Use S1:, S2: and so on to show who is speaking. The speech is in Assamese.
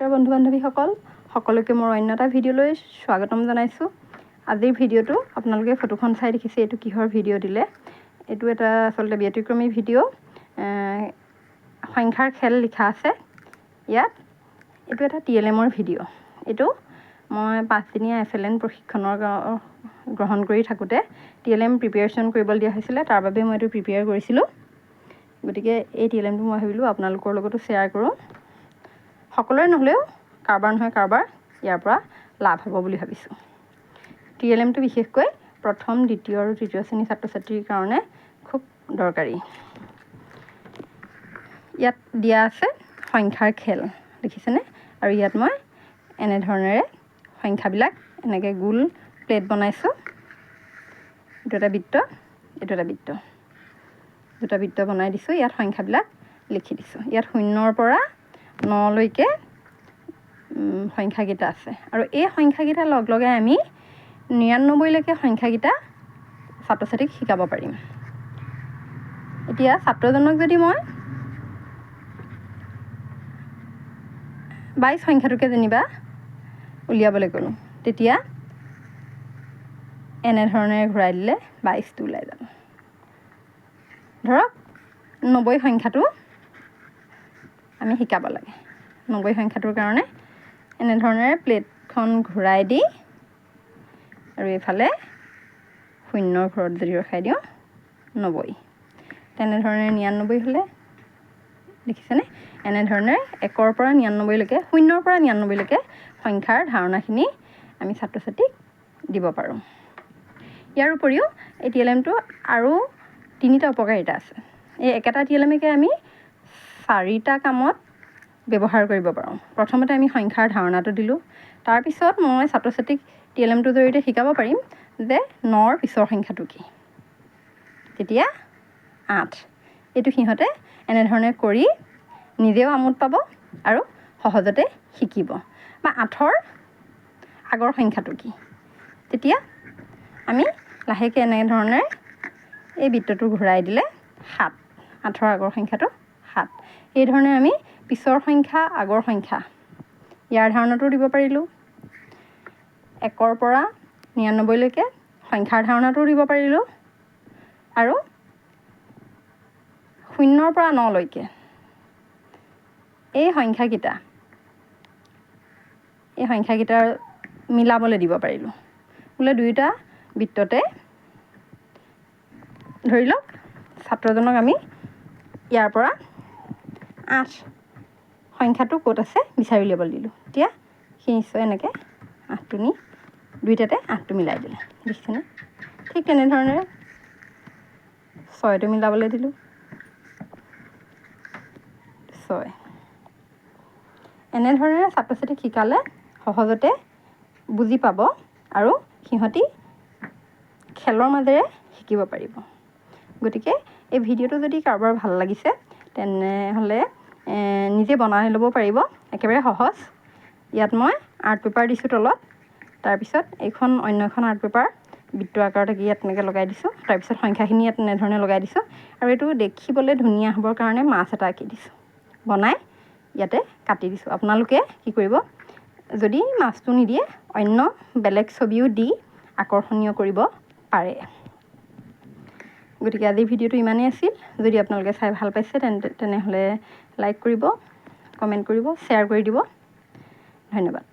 S1: বন্ধু বান্ধৱীসকল, সকলোকে মোৰ অন্য এটা ভিডিঅ'লৈ স্বাগতম জনাইছোঁ। আজিৰ ভিডিঅ'টো আপোনালোকে ফটোখন চাই দেখিছে এইটো কিহৰ ভিডিঅ' দিলে। এইটো এটা আচলতে ব্যতিক্ৰমী ভিডিঅ'। সংখ্যাৰ খেল লিখা আছে ইয়াত। এইটো এটা টিএলএমৰ ভিডিঅ'। এইটো মই 5 দিনীয়া এফএলএন প্ৰশিক্ষণৰ গ্ৰহণ কৰি থাকোঁতে টিএলএম প্ৰিপেৰেশ্যন কৰিবলৈ দিয়া হৈছিলে, তাৰ বাবে মই এইটো প্ৰিপেয়াৰ কৰিছিলোঁ। গতিকে এই টিএলএমটো মই ভাবিলোঁ আপোনালোকৰ লগতো শ্বেয়াৰ কৰোঁ। সকলোৰে নহ'লেও কাৰোবাৰ নহয় কাৰোবাৰ ইয়াৰ পৰা লাভ হ'ব বুলি ভাবিছোঁ। টিএলএমটো বিশেষকৈ প্ৰথম, দ্বিতীয় আৰু তৃতীয় শ্ৰেণীৰ ছাত্ৰ ছাত্ৰীৰ কাৰণে খুব দৰকাৰী। ইয়াত দিয়া আছে সংখ্যাৰ খেল, দেখিছেনে? আৰু ইয়াত মই এনেধৰণেৰে সংখ্যাবিলাক এনেকৈ গোল প্লেট বনাইছোঁ। এইটো এটা বৃত্ত, এইটো এটা বৃত্ত, দুটা বৃত্ত বনাই দিছোঁ। ইয়াত সংখ্যাবিলাক লিখি দিছোঁ। ইয়াত 0ৰ পৰা 9লৈকে সংখ্যাকেইটা আছে আৰু এই সংখ্যাকেইটা লগ লগাই আমি 99লৈকে সংখ্যাকেইটা ছাত্ৰ ছাত্ৰীক শিকাব পাৰিম। এতিয়া ছাত্ৰজনক যদি মই 22 সংখ্যাটোকে যেনিবা উলিয়াবলৈ ক'লোঁ, তেতিয়া এনেধৰণেৰে ঘূৰাই দিলে 22টো ওলাই যাব। ধৰক 90 সংখ্যাটো আমি শিকাব লাগে। 90 সংখ্যাটোৰ কাৰণে এনেধৰণেৰে প্লেটখন ঘূৰাই দি আৰু এইফালে শূন্যৰ ঘৰত যদি ৰখাই দিওঁ, 90। তেনেধৰণে 99 হ'লে, দেখিছেনে? এনেধৰণেৰে 1ৰ পৰা 99লৈকে, 0ৰ পৰা 99লৈকে সংখ্যাৰ ধাৰণাখিনি আমি ছাত্ৰ ছাত্ৰীক দিব পাৰোঁ। ইয়াৰ উপৰিও এই টিএলএমটো আৰু তিনিটা উপকাৰিতা আছে। এই একেটা টিএলএমকে আমি চাৰিটা কামত ব্যৱহাৰ কৰিব পাৰোঁ। প্ৰথমতে আমি সংখ্যাৰ ধাৰণাটো দিলোঁ। তাৰপিছত মই ছাত্ৰ ছাত্ৰীক টিএলএমটোৰ জৰিয়তে শিকাব পাৰিম যে 9ৰ পিছৰ সংখ্যাটো কি। তেতিয়া 8। এইটো সিহঁতে এনেধৰণে কৰি নিজেও আমোদ পাব আৰু সহজতে শিকিব। বা 8ৰ আগৰ সংখ্যাটো কি? তেতিয়া আমি লাহেকৈ এনেধৰণেৰে এই বৃত্তটো ঘূৰাই দিলে 7, 8ৰ আগৰ সংখ্যাটো 7। এই ধৰণে আমি পিছৰ সংখ্যা, আগৰ সংখ্যা ইয়াৰ ধাৰণাটো দিব পাৰিলোঁ, 1ৰ পৰা 99লৈকে সংখ্যাৰ ধাৰণাটোও দিব পাৰিলোঁ আৰু 0ৰ পৰা 9লৈকে এই সংখ্যাকেইটাৰ মিলাবলৈ দিব পাৰিলোঁ। বোলে দুয়োটা বৃত্ততে ধৰি লওক ছাত্ৰজনক আমি ইয়াৰ পৰা 8 সংখ্যাটো ক'ত আছে বিচাৰি উলিয়াবলৈ দিলোঁ। তেতিয়া সি নিশ্চয় এনেকৈ 8টো নি দুইটাতে 8টো মিলাই দিলে, দেখিছেনে? ঠিক তেনেধৰণেৰে 6টো মিলাবলৈ দিলোঁ, 6। এনেধৰণেৰে ছাত্ৰ ছাত্ৰীক শিকালে সহজতে বুজি পাব আৰু সিহঁতি খেলৰ মাজেৰে শিকিব পাৰিব। গতিকে এই ভিডিঅ'টো যদি কাৰোবাৰ ভাল লাগিছে, তেনেহ'লে নিজে বনাই ল'ব পাৰিব। একেবাৰে সহজ। ইয়াত মই আৰ্ট পেপাৰ দিছোঁ তলত। তাৰপিছত এইখন অন্য এখন আৰ্ট পেপাৰ বৃত্ত আকাৰত আঁকি ইয়াত তেনেকৈ লগাই দিছোঁ। তাৰপিছত সংখ্যাখিনি ইয়াত তেনেধৰণে লগাই দিছোঁ আৰু এইটো দেখিবলৈ ধুনীয়া হ'বৰ কাৰণে মাছ এটা আঁকি দিছোঁ, বনাই ইয়াতে কাটি দিছোঁ। আপোনালোকে কি কৰিব, যদি মাছটো নিদিয়ে অন্য বেলেগ ছবিও দি আকৰ্ষণীয় কৰিব পাৰে। গতিকে আজিৰ ভিডিঅ'টো ইমানেই আছিল। যদি আপোনালোকে চাই ভাল পাইছে, তেন্তে তেনেহ'লে লাইক কৰিব, কমেণ্ট কৰিব, শ্বেয়াৰ কৰি দিব। ধন্যবাদ।